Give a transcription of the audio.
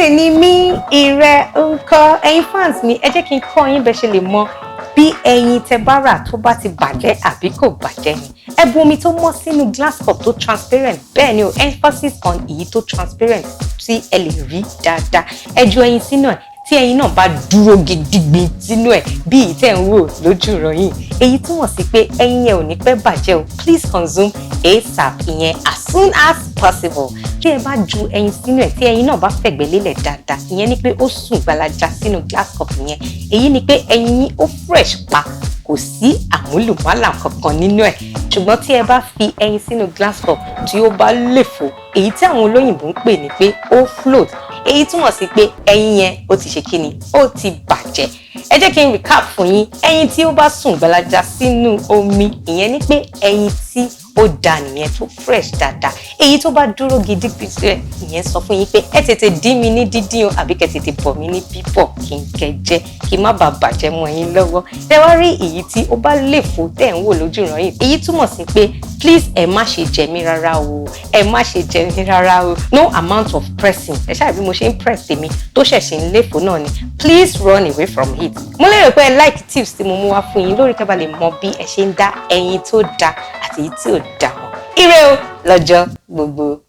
Alásè ni mí, ìrẹ ńkọ́? Ẹ̀yin fans mi, ẹ jẹ́ kí n kọ́ yín bẹ́ ṣe lè mọ bí ẹyin tẹ bá rà tó bá ti bàjẹ́ àbí kò bàjẹ́ ni. Ẹ bu omi tó mọ́ sínú glass cup tó transparent. Bẹ́ẹ̀ ni o, emphasis on èyí tó transparent tí ẹ lè rí dáadáa. Ẹ ju ẹyin sínú ẹ̀. Tí ẹyin náà bá dúró gidigbi sínú ẹ̀ bí èyí tẹ̀ ń wò lójú ìròyìn, èyí túmọ̀ sí pé ẹyin yẹn ò ní pẹ́ bàjẹ́ o. Please consume ASAP, ìyẹn as soon as possible. Tí ẹ bá ju ẹyin sínú ẹ̀, tí ẹyin náà bá fẹ̀gbẹ́ lélẹ̀ dáadáa, ìyẹn ni pé ó sùn gbalaja sínú glass cup yẹn, èyí ni pé ẹyin yín ó fresh pa, kò sí àmúlùmálà kankan nínú ẹ̀. Ṣùgbọ́n tí ẹ bá fi ẹyin sínú glass cup tí ó bá léfò, èyí tí àwọn olóyìnbó ń pè ní pé ó float, èyí túmọ̀ sí pé ẹyin yẹn ó ti ṣe kíni? Ó ti bàjẹ́. Ẹ jẹ́ kí n recap fún yín. Ẹyin tí ó bá sùn gbalaja sínú omi, ìyẹn ni pé ẹyin tí ó da nìyẹn, tó fresh dáadáa. Èyí tó bá dúró gidigidi rẹ, ìyẹn sọ fún yín pé ẹ tètè dín mi ní dídín o, àbí kẹ́ tètè bọ̀ mí ní bíbọ̀, kí n kẹ́ jẹ, kí má bàa bàjẹ́ mọ́ yín lọ́wọ́. Ẹ wá rí èyí tí ó bá lè fò tẹ̀ ń wò lójú ìran yìí, èyí túmọ̀ sí pé please, ẹ má ṣe jẹ mí rárá o, ẹ má ṣe jẹ mí rárá o. No amount of pressing, ẹ ṣáà bí mo ṣe ń press tèmi tó ṣẹ̀ṣẹ̀ ń léfò náà ni, please run away from it. Mo lérò pé ẹ like tips tí mo mú wá fún yín lórí kẹ́ bá lè mọ bí ẹ ṣe ń dá ẹyin tó da àti èyí tí ò da mọ̀. Ire o lọ́jọ́ gbogbo.